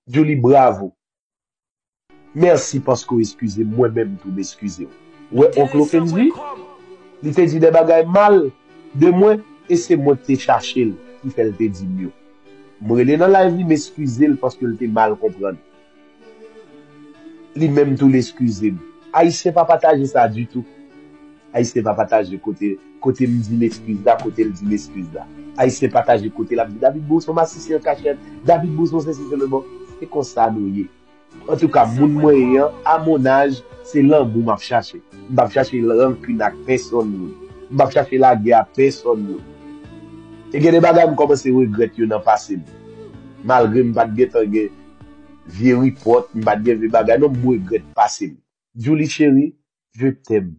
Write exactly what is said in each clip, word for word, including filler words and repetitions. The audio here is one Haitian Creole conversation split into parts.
Djouly, bravo. Mèsi paske w eskize m, mwen menm tou m eskize w. Ou wè onk Lokenzi, li te di de bagay mal de mwen, e se mwen ki te chache l ki fè l te di m yo. M rele nan live li, m eskize l paske l te mal konprann. Li menm tou l eskize m. Ayisyen pa pataje sa ditou. Ayisyen pa pataje kote kote m di m eskiz la, kote l di m eskiz la. Ayisyen pataje kote l ap di David Bou se yon masisi an kachèt, David Bou se yon sesi se le bon. Se konsa nou ye. Antouka, moun mwen ye an, a mon âge, se lanmou m ap chache. M p ap chache rankin ak pèsonn moun. M p ap chache lagè ak pèsonn moun. E gen de bagay m kòmanse regrèt yo nan pase m. Malgre m pa t gentan gen vye ripòt, m pa t gen vye bagay, non, m regrèt pase m. Djouly cheri, je t'aime.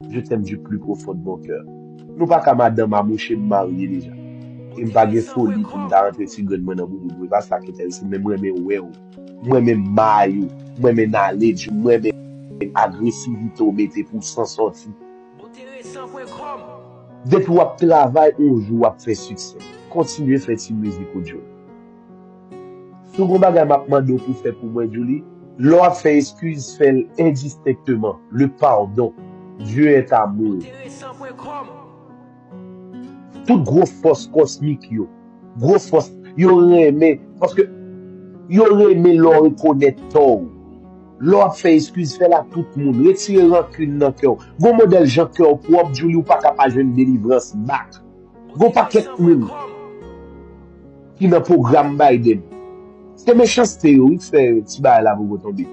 Je t'aime du plus profond de mon cœur. Nou pa ka madanm a mouche m marye deja. E m pa gen foli pou m ta rantre ti grenn mwen nan bouboun ou. E pa sa k enterese m, men m renmen wè w. M renmen may ou. M renmen knowledge ou. M renmen agresivite w mete pou w san sòti. Depi w ap travay, yon jou w ap fè siksè. Kontinye fè ti mizik ou, Djouly. Si w gon bagay m ap mande w pou fè pou mwen, Djouly, lè w ap fè eskiz, fè l endistenkteman. Le pardon. Dieu est amour. Tout gwo fòs kòsmik yo, gwo fòs, yo renmen, paske yo renmen lè w rekonèt tò w. Lè w ap fè eskiz, fè l a tout moun. Retire rankin nan kè w. Gon modèl jan kè w pwòp, Djouly, ou pa ka pa jwenn delivrans back. Gon pakèt moun ki nan pwogram Biden. Se mechanste yo, wi, k fè ti bagay la poko tonbe.